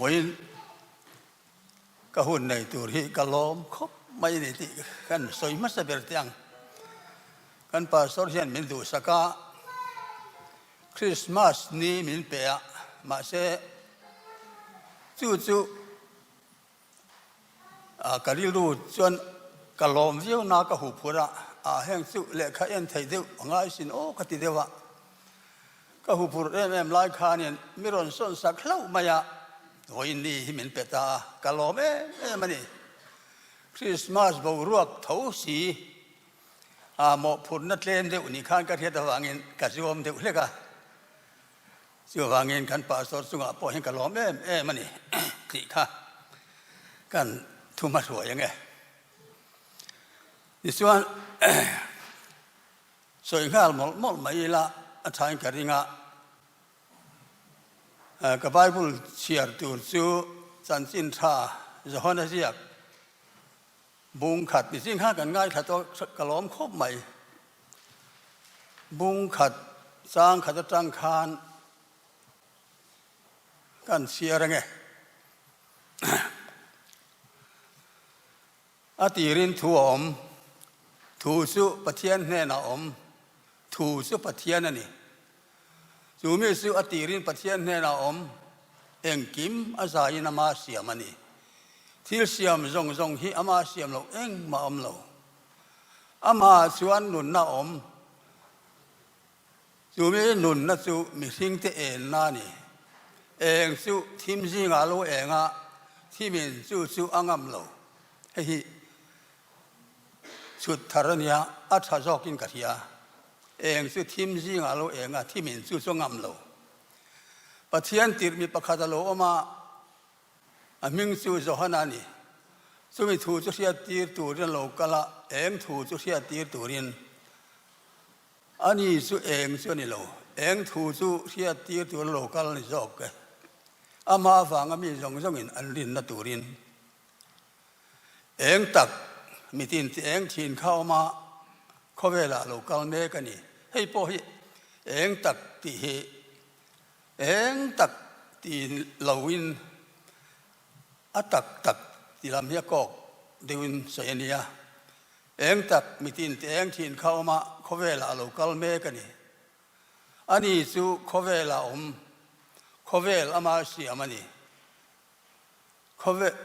Vawiin ka hun nei tur hi ka lawm khawp mai a ni tih kan sawi hmasa ber teh ang. Kan pastor hian min duhsak a, Christmas ni min pe a, mahse chu chu Ka rilru chuan ka lawm viau na ka huh phur a, ah heng chu lehkha en thei deuh a ngai sin aw ka ti deuh a. Ka huh phur em em lai khanin mi rawn sawn sak hlauh mai a, vawiin ni hi min pe ta a, ka lawm em em a ni. Christmas boruak tho si a mawhphurhna tlem deuh ni khan ka hriat avangin ka zuam deuh hlek a. Chuvangin kan pastor chungah pawh hian ka lawm em em a ni tih kha kan thu hmahruai ang e. Tichuan sawi nghal mawlh mawlh mai ila a thain ka ring a, ka Bible chhiar tur chu chanchin tha Johana ziak bung khat ni zing kha kan ngaithla tawh ka lawm khawp mai. Bung khat chang khat atang khan kan chhiar ange. A tirin thu a awm, thu chu Pathian hnenah a awm, thu chu Pathian a ni. Chu mi chu a tirin Pathian hnenah a awm, engkim a zaiin ama siam a ni. Thil siam zawng zawng hi ama siam loh engmah a awm lo. Amah chuan nunna a awm. Chumi nunna chu mihringte enna a ni. Eng chu thim zingah lo eng a, thimin chu chu a ngam lo. Hei hi chhut thar a nia, a tha zawkin ka hria. Eng chu thim zingah lo eng a, thimin chu chu a ngam lo. Pathian tirh mi pakhat a lo awm a. A hming chu Johana a ni. Chumi thu chu hriattir turin a lo kal a, eng thu chu hriattir turin. Ani chu eng chu a ni lo, eng thu chu hriattir turin a lo kal a ni zawk e. Amah avanga mi zawng zawngin an rinna turin. Eng tak mitin ti eng thin kha awm a, khawvelah a lo kal mek a ni. Hei pawh hi eng tak tih hi Eng tak ti loin a tak tak ti lam hi a kawk deuhin sawi a nia. Eng tak mitin te eng thin kha awm a, khawvelah a lo kal mek a ni. Ani chu khawvelah awm, khawvel ama siam a ni. Khawvel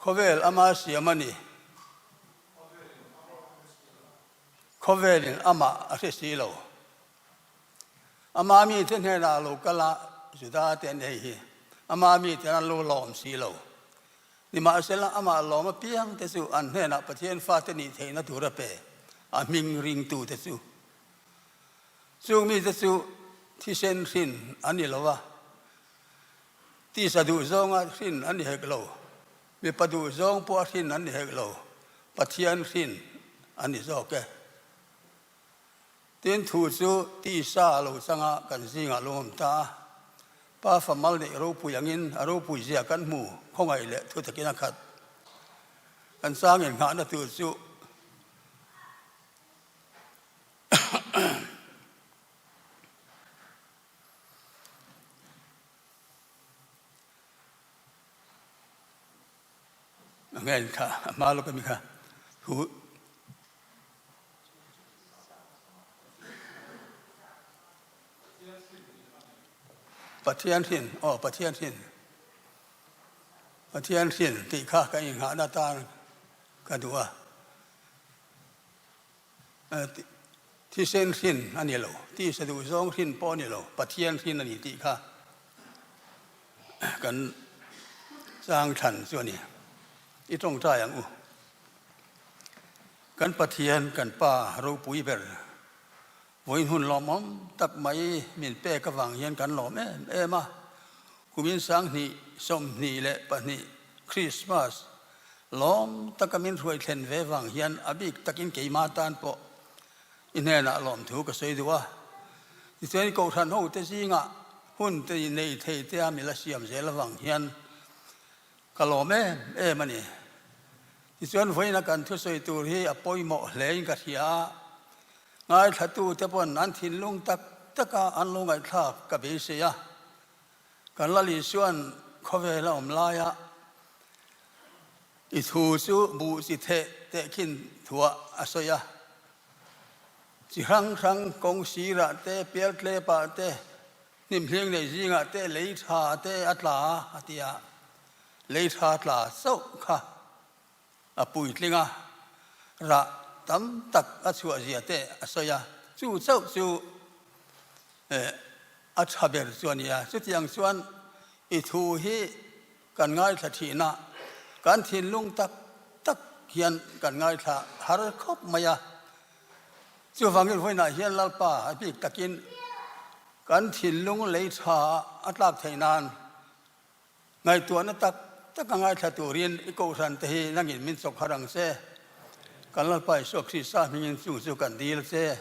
Khawvel ama siam a ni. Khawvelin amah a hre si lo. Ama mite hnenah a lo kal a, Juda te an hei hi. Ama mite an lo lawm si lo. Nimahsela amah lawm apiang te chu an hnenah Pathian fate nih theihna tur a pe, a hming ringtute chu. Chung mite chu thisen hrin an ni lo a, tisa duhzawnga hrin an ni hek lo. Mipa duhzawng pawh a hrin an ni hek lo, Pathian hrin an ni zawk e. Tin, thu chu tisa a lo chang a, kan zingah lo awm ta a. Pa fa mal neih ropui angin a ropui zia kan hmu, khawngaih leh thu takin a khat. Kan changin nghahna tur chu A ngen kha a hma lawk ami kha thu Pathian hrin aw Pathian hrin Pathian hrin tih kha ka inghahna tan ka duh a. Thisen hrin a ni lo, tisa duh zawng hrin pawh a ni lo, Pathian hrin a ni tih kha kan chang thlan chu a ni. I tawngtai ang u. Kan Pathian, kan Pa ropui ber, vawiin hun lawmawm tak mai min pek avang hian kan lawm em em a. Kumin 20 22 Christmas Lawm taka min hruai thlen ve vang hian a bik takin keimah tan pawh i hnenah lawmthu ka sawi duh a. Tichuan Kohhran hote zingah hun te nei thei te a mila siam zel avang hian ka lawm em em a ni. Tichuan vawiina kan thusawi tur hi a pawimawh hlein ka hria a, ngaithlatute pawn an thinlung tak. taka an lo ngaihthlak ka beisei a. Kan Lal Isua'n khawvel a awm laia i thu chu buh chi theh tehkhin thuah a sawi a. Chi hrang hrang kawng sirah te, pialtlepah te, hnimhling nei zingah te lei tha te a tla a ti a, lei tha tla chauh kha a puitling a, rah tam tak a chhuah zia te a sawi a, chu chauh chu a tha ber chu a ni a. Chutiang chuan i thu hi kan ngaithla thin a, kan thinlung tak tak hian kan ngaithla har khawp mai a. Chuvangin vawiinah hian Lalpa a bik takin kan thinlung lei tha a tlak theih nan Ngaihtuahna tak tak a ngaithla turin i kohhran te hi nangin min chawk har ang che. Kan Lalpa Isua Krista hmingin chung chu kan dil che.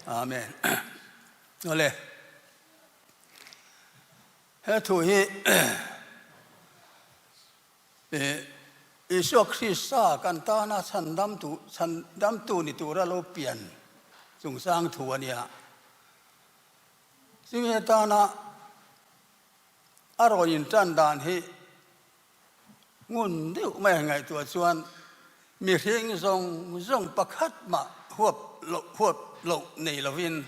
Amen. Awle. He thu hi Isua Krista kan tana chhandamtu chhandamtu ni tura lo pian chungchang thu a nia. Chumi atana A rawn intan dan hi ngun deuh mai a ngaihtuah chuan mihring zawng zawng pakhat mah huap loh huap loh nei lovin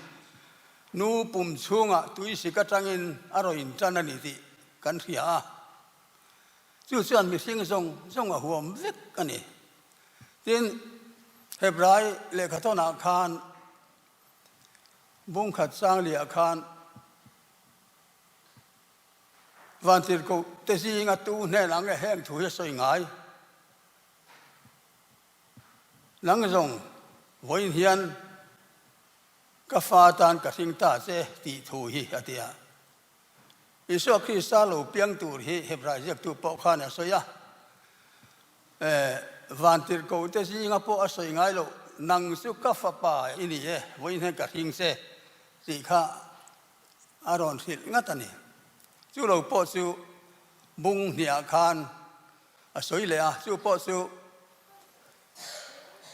nu pum chhungah tuisik atangin a rawn intan a ni tih kan hria a. Chu chuan mihring zawng zawng a huam vek a ni. Tin, Hebrai lehkhathawnah khan bungkhat Sangliah khan Vantirhkoh te zinga tu hnenah nge heng thu hi a sawi ngai? Nang zawng vawiin hian ka fa tan ka hring ta che tih thu hi a ti a. Isua Krista lo piang tur hi Hebrai ziaktu pawh khan a sawi a. Vantirhkoh te zinga pawh a sawi ngai loh, Nang chu ka fapa i ni e, vawiin hian ka hring che tih kha a rawn hrilh ngat a ni. Chu lo pawh chu bung hniah khan a sawi leh a, chu pawh chu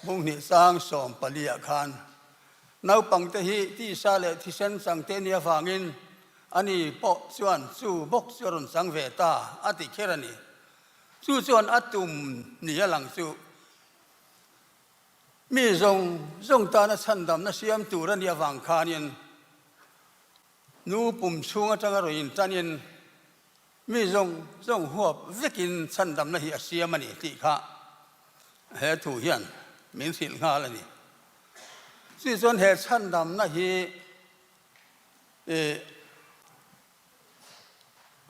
bung hnih sang 14 ah khan naupangte hi tisa leh thisen changte nia avangin ani pawh chuan chu bawk chu a rawn chang ve ta a ti kher a ni. Chu chuan a tum ni a lang chu Mi zawng zawng tana chhandamna siam tur a nih avang khanin nu pum chhung atanga rawn intanin mi zawng zawng huap vekin chhandamna hi a siam a ni tih kha he thu hian min hrilh nghal a ni. Chu chuan he chhandamna hi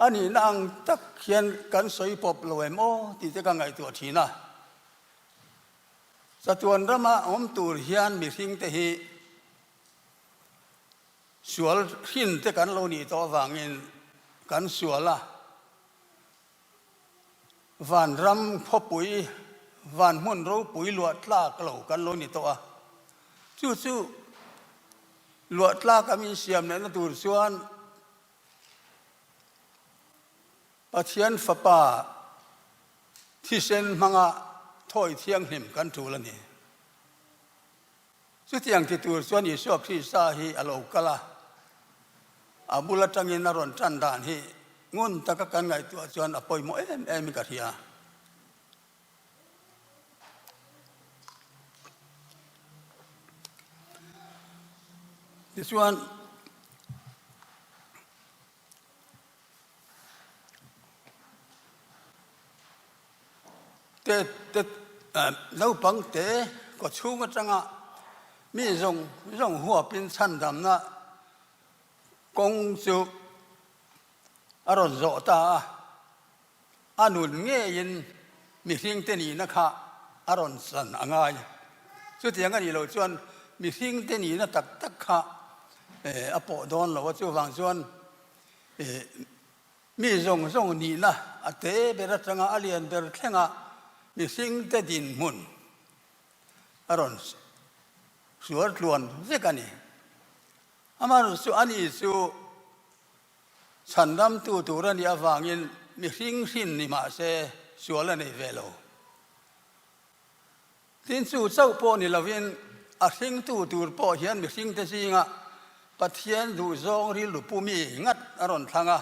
a nihna ang tak hian kan sawi pawp lo em aw tih te ka ngaihtuah thin a. Chatuan rama awm tur hian mihringte hi sual hrin te kan lo nih tawh avangin kan sual a, vanram khawpui, van hmun ropui luah tlak lo kan lo ni tawh a. Chu chu luah tlak a min siam lehna tur chuan Pathian Fapa Thisen hmanga thawi thianghlim kan tul a ni. Chutiang ti tur chuan Isua Krista hi a lo kal a, a bul atangin a rawn tan dan hi ngun taka kan ngaihtuah chuan a pawimawh em emin ka hria. Tichuan, Te te naupang te kaw chhung atanga mi zawng zawng huapin chhandamna kawng chu a rawn zawh ta a, a nun ngeiin mihringte nihna kha a rawn chan a ngai. Chutiang a nih loh chuan mihringte nihna tak tak kha a pawh dawn lo a, chuvang chuan Mi zawng zawng nihna a te ber atanga a lian ber thlenga mihringte dinhmun a rawn sual tluan vek a ni. Amaherawhchu chu ani chu chhandamtu tur a nih avangin mihring hrin ni mah se sual a nei ve lo. Tin chu chauh pawh ni lovin a hringtu tur pawh hian mihringte zinga. Pathian duhzawng rilru pu mi ngat a rawn thlang a.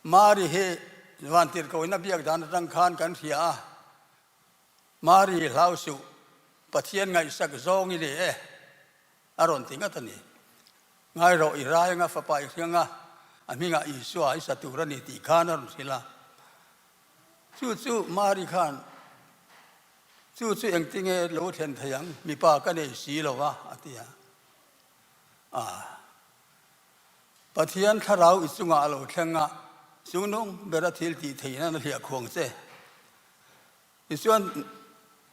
Mari hi vantirhkohina biak dan atang khan kan hria a, Mari hlau suh, Pathian ngaihsak zawng i ni e, a rawn ti ngat a ni. Ngai rawh i rai anga fapa i hriang a, a hmingah Isua i sa tur a ni tih khan a rawn hrilh a. Chu chu Mari khan, Chu chu engtinge lo thlen thei ang, mipa ka nei si lo va, a ti a. A Pathian thlarau i chungah a lo thleng a, chungnung bera thil tih theihna na hliah khuang che. Tichuan,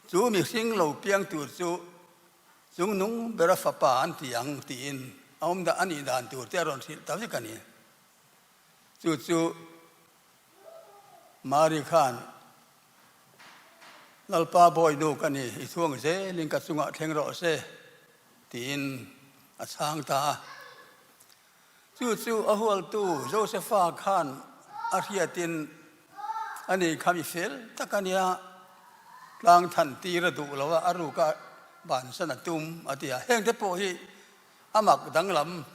chu mihring lo piang tur chu chungnung bera fapa an ti ang tiin a awm dah a nih dan tur te a rawn hrilh ta vek a ni. Chu chu Mari khan Lalpa Bawinu ka ni, i thuang zelin ka chungah thleng rawh se, tiin a chhang ta a. Chu chu a hualtu Josefa khan a hriatin a ni kha mi fel tak a nia, tlang than tir a duh lo a, a ruka bansan a tum a ti a. Hengte pawh hi a mak danglam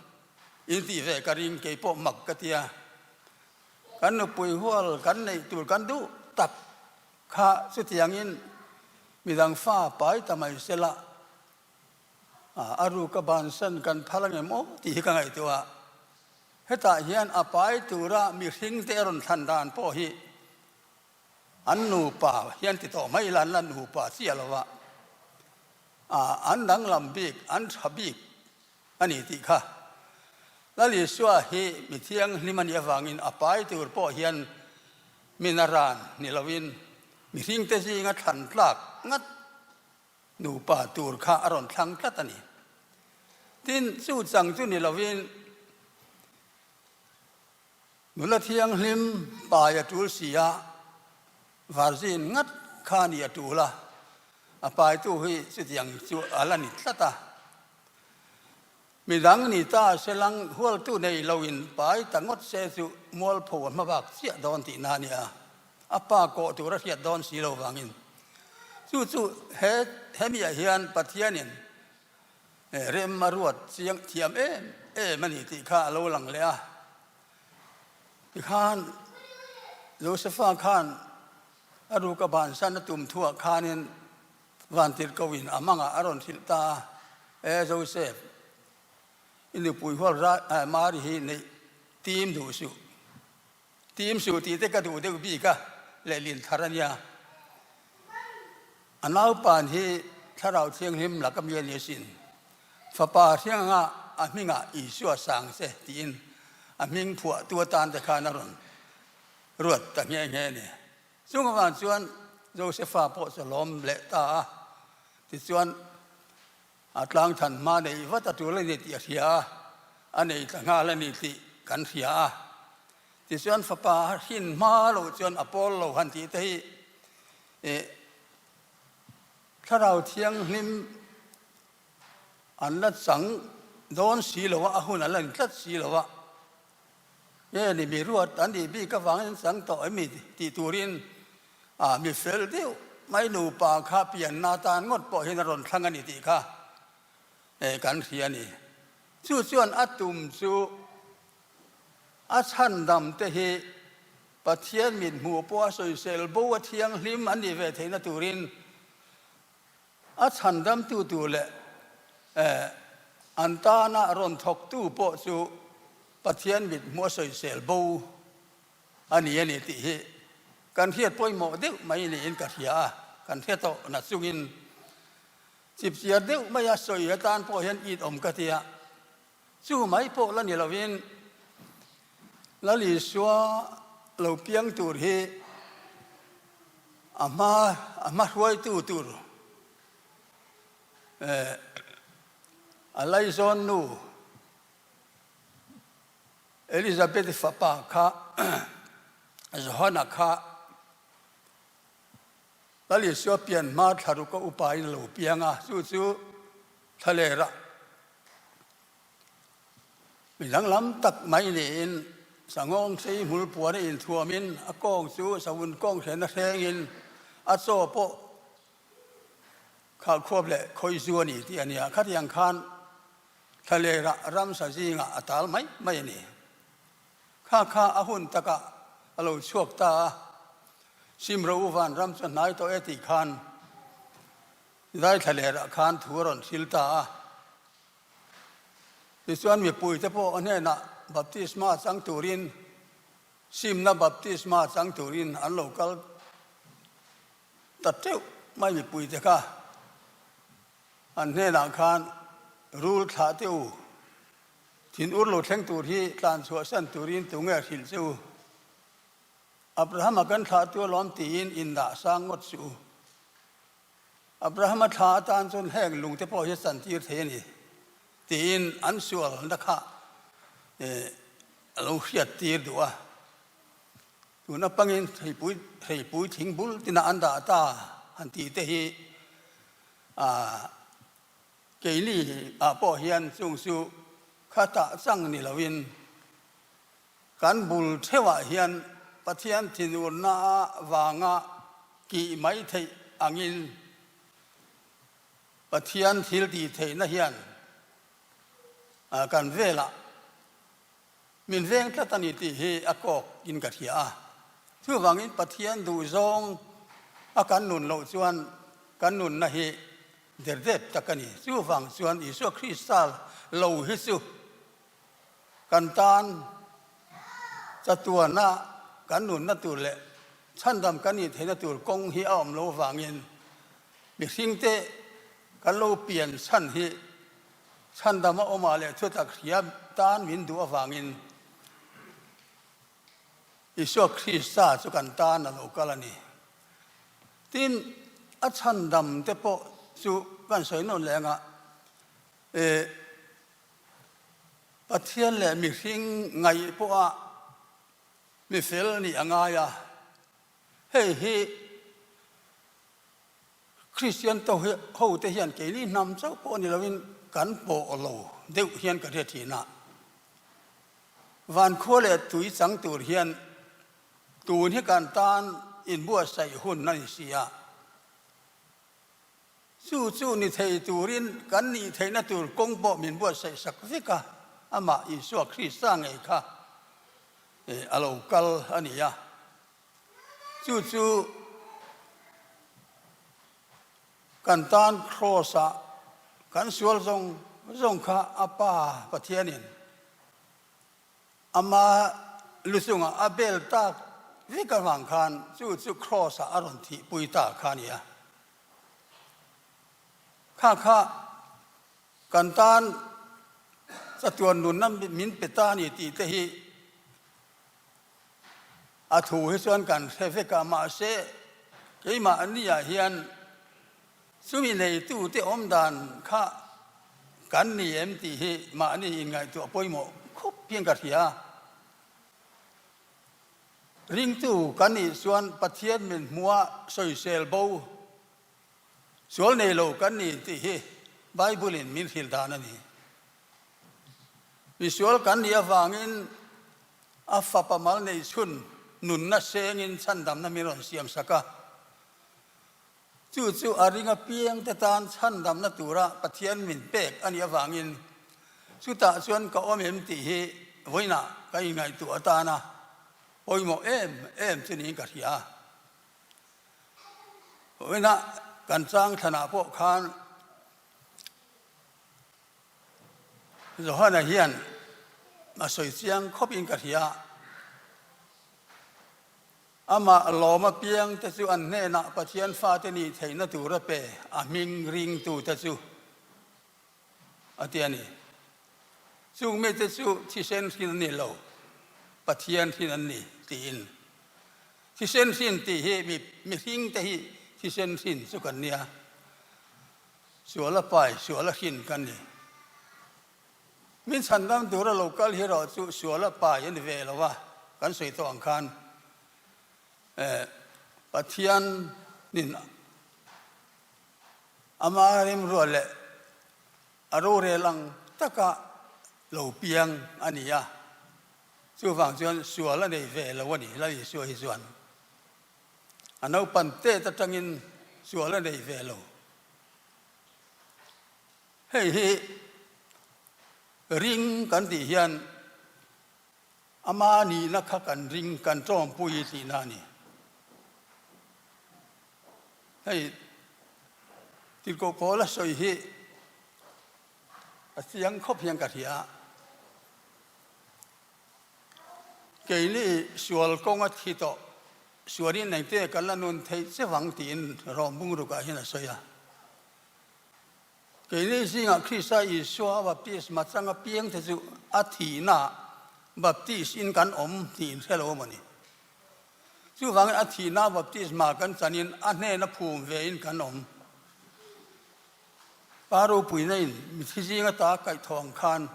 in tih ve ka ring, kei pawh mak ka ti a. Kan nupui hual kan neih tur kan duh tak kha chutiangin midang fa pai ta mai sela a ruka bansan kan phal angem aw tih hi ka ngaihtuah a. Hetah hian a pai tura mihring te a rawn thlan dan pawh hi an nupa hian ti tawh mai ila an la nupa chiah lo va, an danglam bik, an tha bik a ni tih kha. Lal Isua hi mi thianghlim a nih avangin a pai tur pawh hian mi naran ni loin mihringte zinga thlan tlak ngat nupa tur kha a rawn thlang tlat a ni. Tin, chu chang chu ni loin nula thianghlim pai a tul si a, virgin ngat kha ni a tul a, a paitu hi chutiang chu a la ni tlat a. Midang ni ta se lang hualtu nei loin pai ta ngawt se chu mualpho a hma bak chiah dawn tihna a nia. A pa kawh tur a hriat dawn si lo vangin. Chu chu he hemiah hian Pathianin rem a ruat chiang thiam em em a ni tih kha a lo lang leh a. Tikhan Josefa khan a ruka bansan a tum thuah khanin Vantirhkohin a mangah a rawn hrilh ta a, E Joseph, i nupui hual ra Mari hi neih tim duh suh. Tim suh tih te ka duh deuh bik a, lehlin thar a nia. A naupan hi Thlarau Thianghlim laka mi a ni asin. Fapa hrianga a hmingah Isua sang che tiin a hming phuahtu atan te khan a rawn ruat ta nghe nghe a ni. Chung avang chuan Josefa pawh chu a lawm leh ta a, tichuan a tlang than hma neih vat a tul a ni tih a hria a, a nei ta nghal a ni tih kan hria a. Tichuan fapa hrin hma loh chuan a pawl lo han tih te hi ih Thlarau Thianghlim an la chang dawn si lo a, a hun a la ni tlat si lo a. Nge ni mi ruat an nih bik avangin chang tawh em mi tih turin a mi fel deuh mai nupa kha pianna atan ngawt pawh hian a rawn thlang a ni tih kha kan hria a ni. Chu chuan a tum chu a chhandam te hi Pathian mit hmuh pawh a sawisel bo a thianghlim an nih ve theihna turin A chhandamtu tur leh an tana rawn thawktu pawh chu Pathian mit hmuh a sawisel bo a ni a ni tih hi kan hriat pawimawh deuh mai niin ka hria a, kan hre tawh na chungin chipchiar deuh maia sawi atan pawh hian it awm ka ti a, chu mai pawh la ni lovin Lal Isua lo piang tur hi a hma a hma hruaitu tur eh a laizawn nu Elizabeth fapa kha Johana kha Lal Isua pian hma thlaruk a upain a lo piang a, chu chu thlalerah Mi danglam tak mai niin sangawng sei hmul puan a inthuamin a kawng chu savun kawng hrena hrengin a chaw pawh khalhkhuap leh khawizu a ni tih a nia. Khatiang khan Thlalera ramsa zingah a tal mai mai a ni. Kha kha a hun takah a lo chhuak ta a, Simro u vanram chu hnai tawh e tih khan zai thlalerah khan thu a rawn hril ta a. Tichuan mipuite pawh a hnenah baptisma chang turin, simna baptisma chang turin an lo kal ta teuh mai mipuite kha. An hnenah khan rul thlah teh u, thin ur lo thleng tur hi tlan chhuahsan turin tunge hrilh che u? Abrahama kan thlah tu alawm tiin indah sang ngawt suh u. Abrahama thla atan chuan heng lungte pawh hi chantir thei a ni tiin an sualna kha a lo hriattir duh a. Tun apangin hreipui hreipui thing bul tinah an dah ta han tih te hi keini ah pawh hian chung chu kha tah chang ni loin kan bul theuhah hian Pathian thinurna vanga kih mai theih angin Pathian thil tih theihna hian kan velah Min veng tlat a ni tih hi a kawk in ka hria a. Chuvangin Pathian duhzawng a kan nun loh chuan kan nunna hi derdep tak a ni. Chuvang chuan Isua Krista lo hi chu kan tan chatuana kan nunna tur leh chhandam kan nih theihna tur kawng hi a awm lo vangin mihringte kan lo pian chhan hi Chhandam a awmah leh thutak hria tan min duh avangin Isua Krista chu kan tan a lo kal a ni. Tin, a chhandam te pawh chu kan sawi nawn leh anga, eh, Pathian leh mihring ngaih pawha mi fel nih a ngai a, hei hi Kristian to ho te hian keini hnam chauh pawh ni loin kan pawh lo deuh hian ka hria thin a. Vankhua leh tui chang tur hian tun hi kan tan inbuatsaih hun a ni si a. Chu chu ni thei turin kan nih theihna tur kawng pawh min buatsaih sak vek a, amah Isua Krista ngei kha a lo kal a ni a. Chu chu kan tan Kraws-ah kan sual zawng zawng kha a Pa Pathianin ama lu chungah a bel tak vek avang khan chu chu Kraws-ah a rawn thihpui ta kha a ni a. Kha kha kan tan chatuan nunna min pe ta a ni tih te hi A thu hi chuan kan hre vek a, mahse keimahniah hian chumi neitute awm dan kha kan ni em tih hi mahni inngaihtuah pawimawh khawp hian ka hria. Ringtu kan nih chuan Pathian min hmua sawisel bo sual nei lo kan ni tih hi Bible-in min hrilh dan a ni. Misual kan nih avangin A fapa mal nei chhun nunna sengin chhandamna min rawn siam sak a. Chu chu a ring apiangte tan chhandamna tura Pathian min pek a nih avangin chutah chuan ka awm em tih hi vawiinah ka inngaihtuah atana pawimawh em em chu niin ka hria. Vawiinah kan chang thlanah pawh khan Johana hian a sawi chiang khawpin ka hria. Amah lawm apiang te chu an hnenah Pathian fate nih theihna tur a pe, a hming ringtute chu a ti a ni. Chung mite chu thisen hrin an ni lo, Pathian hrin an ni tiin. Thisen hrin tih hi mihringte hi thisen hrin chu kan nia. Sual a pai, sual a hrin ka ni. Min chhandam tura lo kal hi erawh chu sual a pai a ni ve lo a, kan sawi tawh ang khan Pathianin ama remrual leh a rorel ang taka lo piang a ni a, chuvang chuan sual a nei ve lo a ni, Lal Isua hi chuan. A naupan tet atangin sual a nei ve lo. Hei hi Ring kan tih hian ama nihna kha kan ring, kan tawngpui tihna a ni. Hei Tirhkoh Paula sawi hi a chiang khawp hian ka hria. Keini sual kawnga thi tawh sualin engte kan la nun theih che vang tiin Rom bungrukah hian a sawi a. Keini zingah Krista Isua a baptisma changa piangte chu a thihnaah baptis in kan awm tih in hre lo a maw ni? Chuvangin a thihnaah baptisma kan chanin a hnena phum ve in kan awm. Pa ropuina in mithi zinga ta kaihthawh ang khan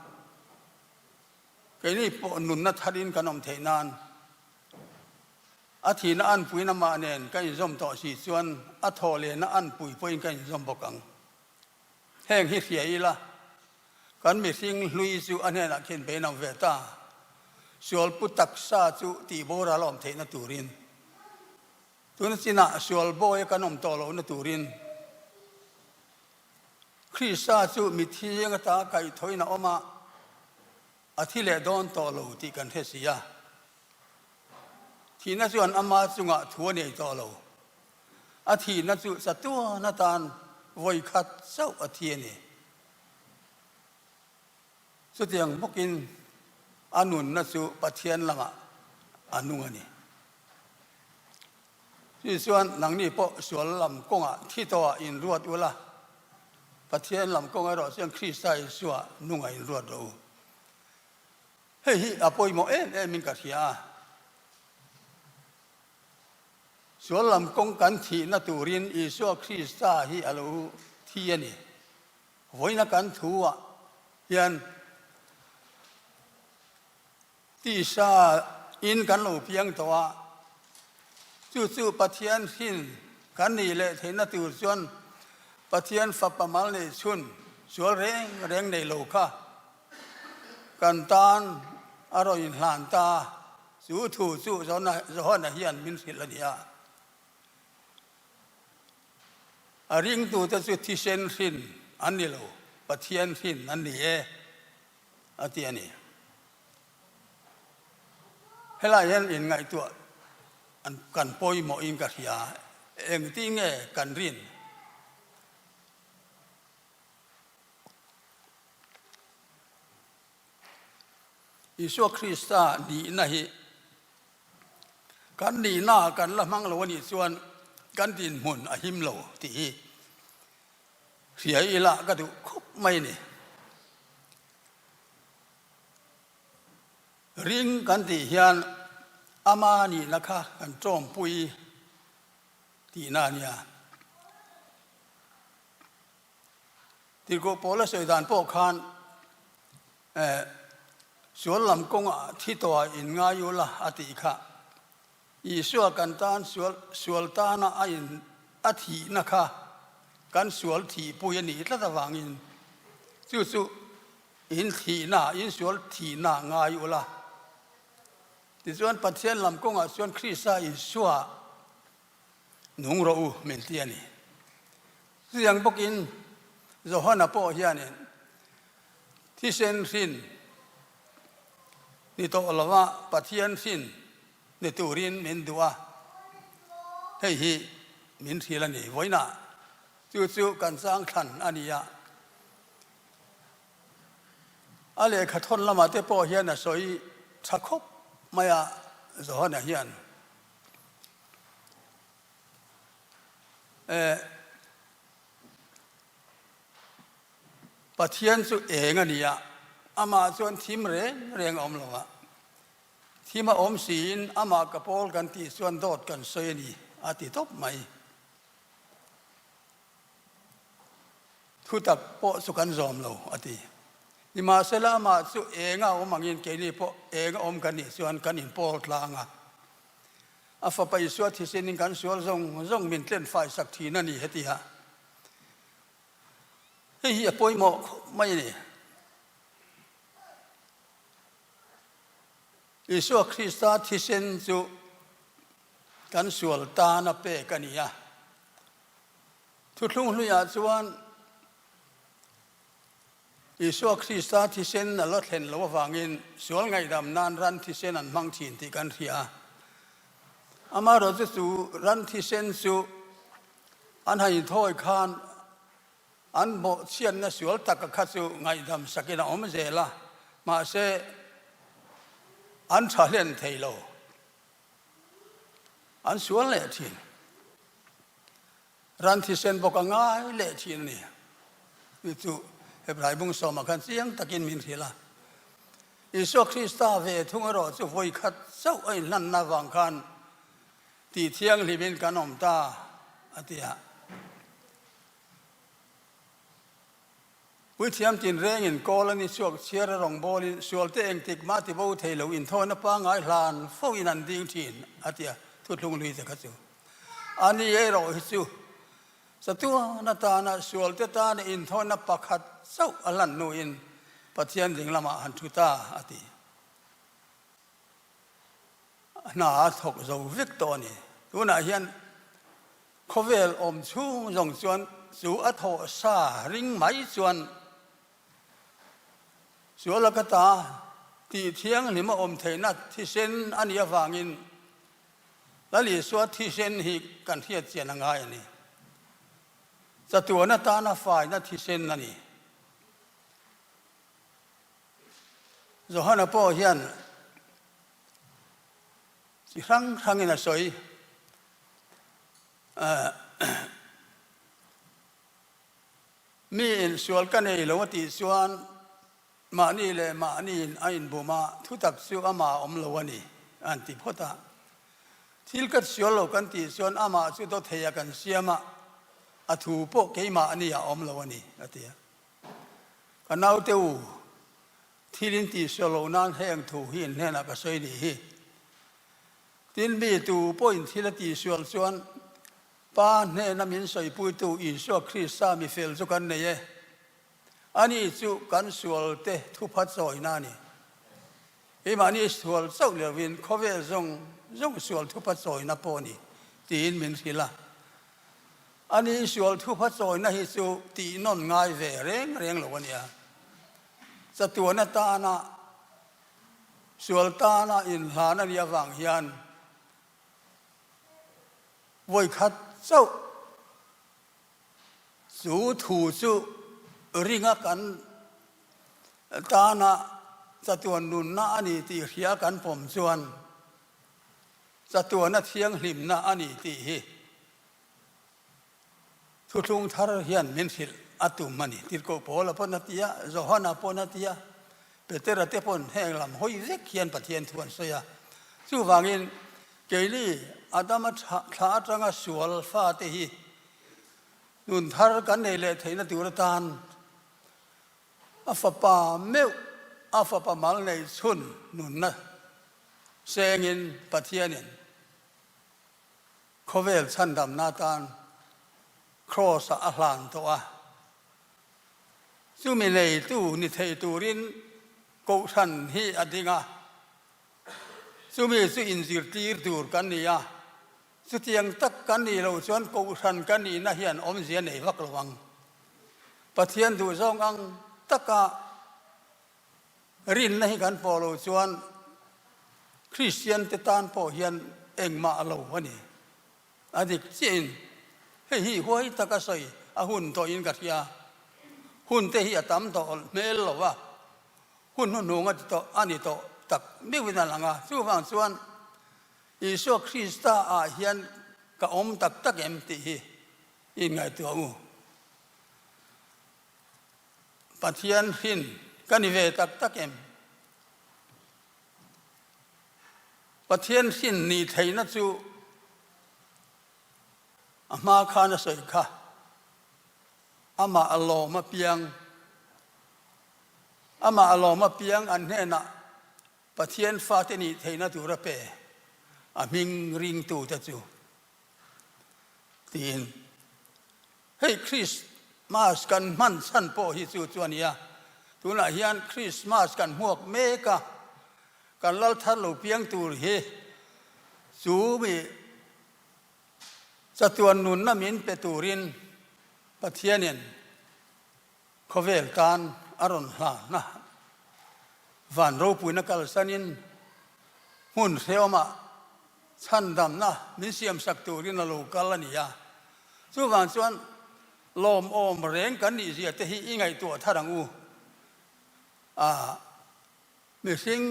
keini pawh nunna tharin kan awm theih nan A thihna anpuiin amah nen ka inzawm tawh si chuan a thawh lehna anpui pawhin ka inzawm bawk ang. Heng hi hria ila, kan mihring hlui chu a hnenah khin beinam ve ta, sualpu taksa chu tihboral a awm theihna turin, tuna chinah sual bawia kan awm tawh lohna turin, Krista chu mithiang ata kaihthawhin a awm a, A thi leh dawn tawh lo tih kan hre si a, thihna chuan ama chungah thu a nei tawh lo. A thihna chu chatuan atan vawi khat chauh a thi a ni. Chutiang bawkin a nunna chu Pathian lamah a nung a ni. Chu chuan nangni pawh sual lam kawngah thi tawhah inruat ula, Pathian lam kawng erawh chuan Krista Isua nungah inruat rawh u. Hei hi a pawimawh em emin ka hria a. Sual lam kawng kan thihna turin Isua Krista hi a lo thi a ni. Vawiina kan thuah hian Tisa in kan lo piang tawh a, chu chu Pathian hrin kan nih leh theihna tur chuan Pathian Fapa mal neih chhun sual reng reng nei lo kha kan tan a rawn inhlan ta, chu thu chu Johana hian min hrilh a ni a. A ringtute chu thisen hrin an ni lo, Pathian hrin an ni e. A ti a ni. Helai hian inngaihtuah an kan pawimawhin ka hria, engtin nge kan rin? Isua Krista nihna hi kan nihna kan la hmang lo a nih chuan kan dinhmun a him lo tih hi Hria ila ka duh khawp mai ni. Ring kan tih hian ama nihna kha kan tawmpui tihna a nia. Tirhkoh Paula sawi dan pawh khan eh sual lam kawngah thi tawhah inngai ula a tih kha. Isua kan tan sual sual tana a in a thihna kha kan sual thihpui a nih tlat avangin chu chu in thihna in sual thihna ngai ula. Tichuan Pathian lam kawngah chuan Krista Isua nung rawh u min ti a ni. Chutiang bawkin Johana pawh hianin thisen hrin ni tawh lova Pathian hrin ni turin min duh a, hei hi min hrilh a ni. Vawiinah chu chu kan chang thlan a ni a, a lehkha thawn lamah te pawh hian a sawi tha khawp mai a, Johana hian eh Pathian chu eng a ni a, amah chuan thim reng reng a awm lo a. Thim a awm siin amah ka pawl kan tih chuan dawt kan sawi a ni a ti tawp mai. Thutak pawh chu kan zawm lo a ti. Nimahsela amah chu eng a awm angin keini pawh eng a awm kan nih chuan kan inpawl tlang a. A fapa Isua thisinin kan sual zawng zawng min tlenfai sak thin a ni heti a. Hei hi a pawimawh khawp mai a ni. Isua Krista thisen chu kan sual tana pek a ni a. Thuthlung hluiah chuan. Isua Krista thisen a la thlen loh avangin sual ngaihdam nan ran thisen an hmang thin tih kan hria a. Amaherawhchu chu ran thisen chu an han inthawi khan an bawhchhiatna sual taka kha chu ngaihdam sakin a awm zel a, mahse an tha hlen thei lo. An sual leh thin. Ran thisen bawk a ngai leh thin a ni. Chu chu Hebrai bung sawmah khan chiang takin min hrilh a. Isua Krista ve thung erawh chu vawi khat chauh a inhlanna avang khan tih thianghlimin kan awm ta a ti a. Puithiam tinrengin kawl a ni chhuak chhiar a rawngbawlin sualte engtik mah ti bo thei lo inthawina pangngai hlan fo in an ding thin a ti a, thuthlung lui te kha chu. A ni erawh hi chu chatuan atana sualte tana inthawina pakhat chauh a hlan hnuin Pathian ding lamah han thu ta a ti. Hna a thawk zo vek tawh a ni. Tunah hian Khawvel awm chhung zawng chuan chu a thawh sa ring mai chuan sual a ka ta tih thianghlim a awm theihna thisen a nih avangin Lal Isua thisen hi kan hriat chian a ngai a ni. Chatuan atana faina thisen a ni. Johana pawh hian chi hrang hrangin a sawi. Mi in sual ka nei lo a tih chuan mahni leh mahniin a inbum a, thutak chu amah a awm lo a ni an ti phawt a. Thil ka sual lo kan tih chuan amah chu dawthei a kan siam a, a thu pawh keimahni a awm lo a ni a ti a. Ka naute u, thil in tihsual loh nan heng thu hi in hnenah ka sawi nih hi. Tin, mi tu pawhin thil a tihsual chuan Pa hnena min sawipuitu Isua Krista mi fel chu kan nei e. Ani chu kan sualte thupha chawina a ni. Keimahni sual chauh lovin khawvel zawng zawng sual thupha chawina pawh a ni tiin min hrilh a. Ani sual thupha chawina hi chu tihnawn ngai ve reng reng lo a nia. Chatuan atana Sual tana inhlan a nih avang hian vawikhat chauh chu thu chu ringa kan tana chatuan nunna a ni tih hria kan pawm chuan chatuana thianghlimna a ni tih hi Thuthlung thar hian min hrilh a tum a ni. Tirhkoh Paula pawn a ti a, Johana pawn a ti a, Petera te pawn heng lam hawi vek hian Pathian thu an sawi a. Chuvangin keini Adama thla atanga sual fate hi nun thar kan nei leh theihna tur atan a fapa meuh, a fapa mal nei chhun nunna sengin Pathianin Khawvel chhandamna atan Kraws-ah a hlan tawh a, chumi neitu ni thei turin Kohhran hi a ding a, chumi chu inzirtir tur kan ni a, chutiang tak kan nih loh chuan Kohhran kan nihna hian awmzia nei vak lo ang. Pathian duhzawng ang taka Rinna hi kan pawh lo chuan Kristian te tan pawh hian engmah lo a ni. A dik chiahin hei hi huai taka sawi a hun tawhin ka hria. Hun te hi a tam tawh hmel lo va, hun hnuhnung a ti tawh a ni tawh tak meuhin a lang a. Chuvang chuan Isua Krista ah hian ka awm tak tak em tih hi inngaihtuah u. Pathian hrin ka ni ve tak tak em? Pathian hrin nih theihna chu a hma khan a sawi kha, amah a lawm apiang, amah a lawm apiang an hnenah Pathian fate nih theihna tur a pe, a hming ringtute chu tiin. Hei Christmas kan hman chhan pawh hi chu chu a nia. Tunah hian Christmas kan hmuak mek a, kan lal thar lo piang tur hi chu mi chatuan nunna min pe turin Pathianin khawvel tan a. a rawn hlan a. Van ropuina kalsanin hmun hrehawmah chhandamna min siamsak turin a lo kal a ni a. Chuvang chuan lawmawm reng kan nihzia te hi i ngaihtuah thar ang u. A mihring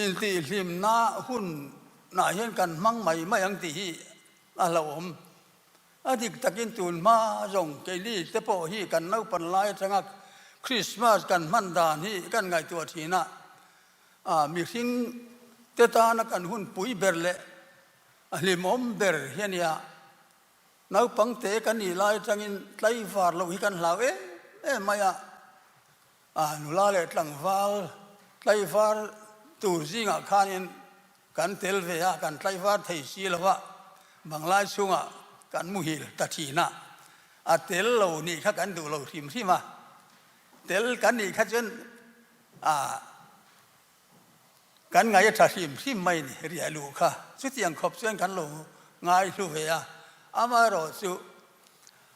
intihhlimna hunah hian kan hmang mai mai ang tih hi a hlauhawm. A dik takin tun hma zawng keini te pawh hi kan naupan lai atanga Krismas kan hman dan hi kan ngaihtuah thin a, a mihring te tana kan hun pui ber leh a hlimawm ber hi a nia. Naupang te kan nih lai atangin tlaivar loh hi kan hlau em em mai a, a nula leh tlangval tlaivar tur zingah khanin Kan tel ve a, kan tlaivar thei si lo a, banglai chhungah kan muhil ta thin a, a tel lo nih kha kan duh lo hrim hrim a, tel kan nih kha chuan ah kan ngaih a tha hrim hrim mai ni riah luh kha, chutiang khawp chuan kan lo ngai hlu ve a, amaherawh chu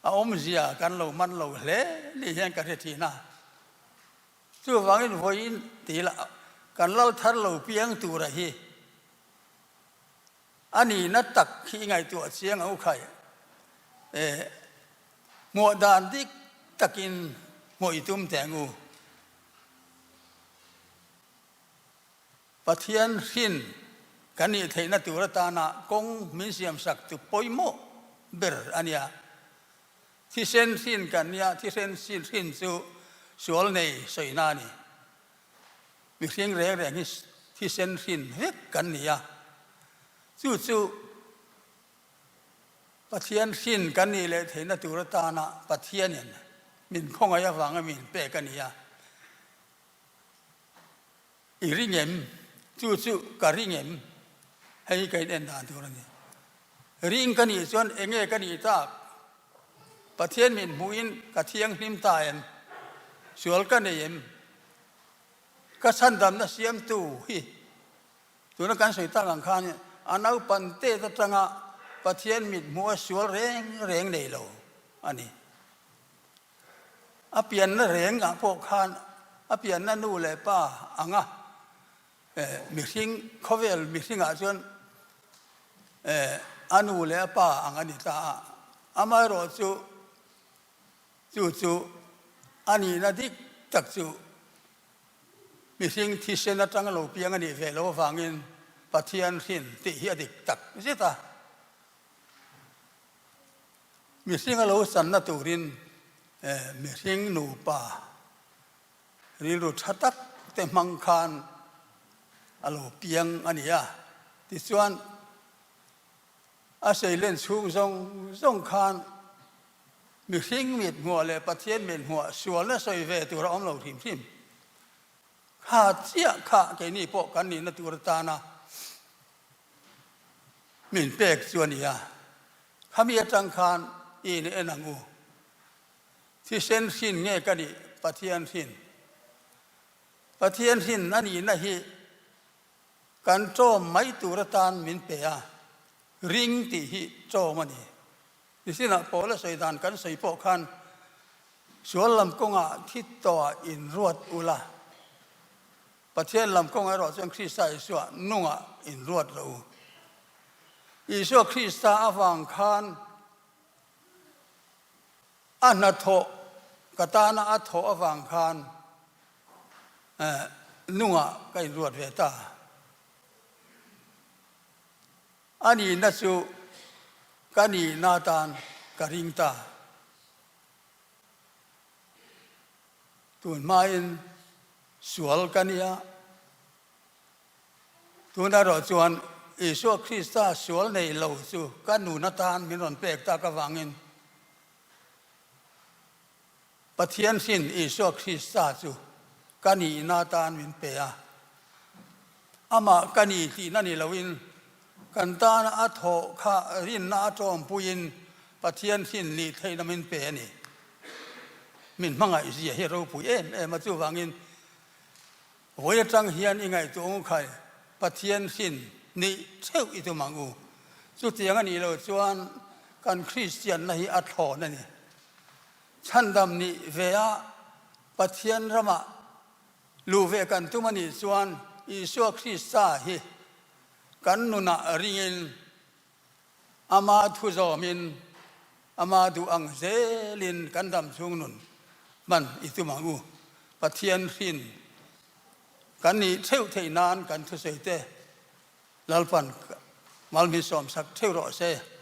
a awmzia kan lo man lo hle ni hian ka hre thin a. Chuvangin vawiin tih lah kan lal thar lo piang tura hi a nihna tak hi i ngaihtuah chiang ang u khai. E, hmuah dan dik takin hmuah i tum teh ang u. Pathian hrin kan nih theihna tur atana kawng min siamsak tu pawimawh ber a nia. Thisen hrin kan nia, thisen hrin chu sual nei sawina a ni. Mihring reng reng hi thisen hrin vek kan ni a, chu chu Pathian hrin kan nih leh theihna tur atana Pathianin min khawngaih avanga min pek a ni a. I ring em? Chu chu ka ring em? Hei hi ka in en dan tur a ni. Ring ka nih chuan eng nge ka nih tak? Pathian min hmuhin ka thianghlim ta em? Sual ka nei em? Ka chhandamna siamtu hi tuna kan sawi tak ang khan a naupan tet atanga Pathian mit hmuha sual reng reng nei lo a ni. A pianna rengah pawh khan a pianna nu leh pa anga mihring, khawvel mihringah chuan a nu leh a pa ang a ni ta a. Amaherawh chu, chu chu a nihna dik tak chu mihring thisen atanga lo piang a nih ve loh avangin Pathian hrin tih hi a dik tak zet a. Mihring a lo channa turin mihring nupa rilru tha tak te hmang khan a lo piang a ni a. Tichuan, a seilen chhung zawng zawng khan mihring mithmuah leh Pathian mithmuah sualna sawi ve tur a awm lo hrim hrim. Kha chiah kha keini pawh kan nihna tur atana Min pek chu a ni a, khami atang khan i in en ang u. Thisen hrin nge ka nih Pathian hrin? Pathian hrin a nihna hi kan ṭawm mai tur atan min pe a, ring tih hi ṭawm a ni. Nisinah Paula sawi dan kan sawi pawh khan sual lam kawngah thi tawhah inruat ula, Pathian lam kawng erawh chuan Krista Isua nungah inruat lo u. Isua Krista avang khan a hnathawh ka tana a thawh avang khan nungah ka inruat ve ta. A nihna chu ka nihna atan ka ring ta. Tun hmain sual ka nia. Tun erawh chuan Isua Krista sual nei lo chu ka nun atan min rawn pek tak avangin Pathian hrin Isua Krista chu ka nihna atan min pe a. Amah ka ni tihna ni loin kan tana a thawh kha rinna a tawmpuiin Pathian hrin nih theihna min pe a ni. Min hmangaih zia hi ropui em em a, chuvangin vawi atang hian i ngaihtuah ang u khai, Pathian hrin nih theuh i tum ang u. Chutiang a nih loh chuan kan Kristianna hi a thlawn a ni. Chhandam nih ve a. Pathian ramah luh ve kan tum a nih chuan Isua Krista hi kan nunah ringin ama thu zawmin ama duh ang zelin kan dam chhung nun hman i tum ang u. Pathian hrin kan nih theuh theih nan kan thusawi te Lalpan malmi sawmsak theuh rawh se.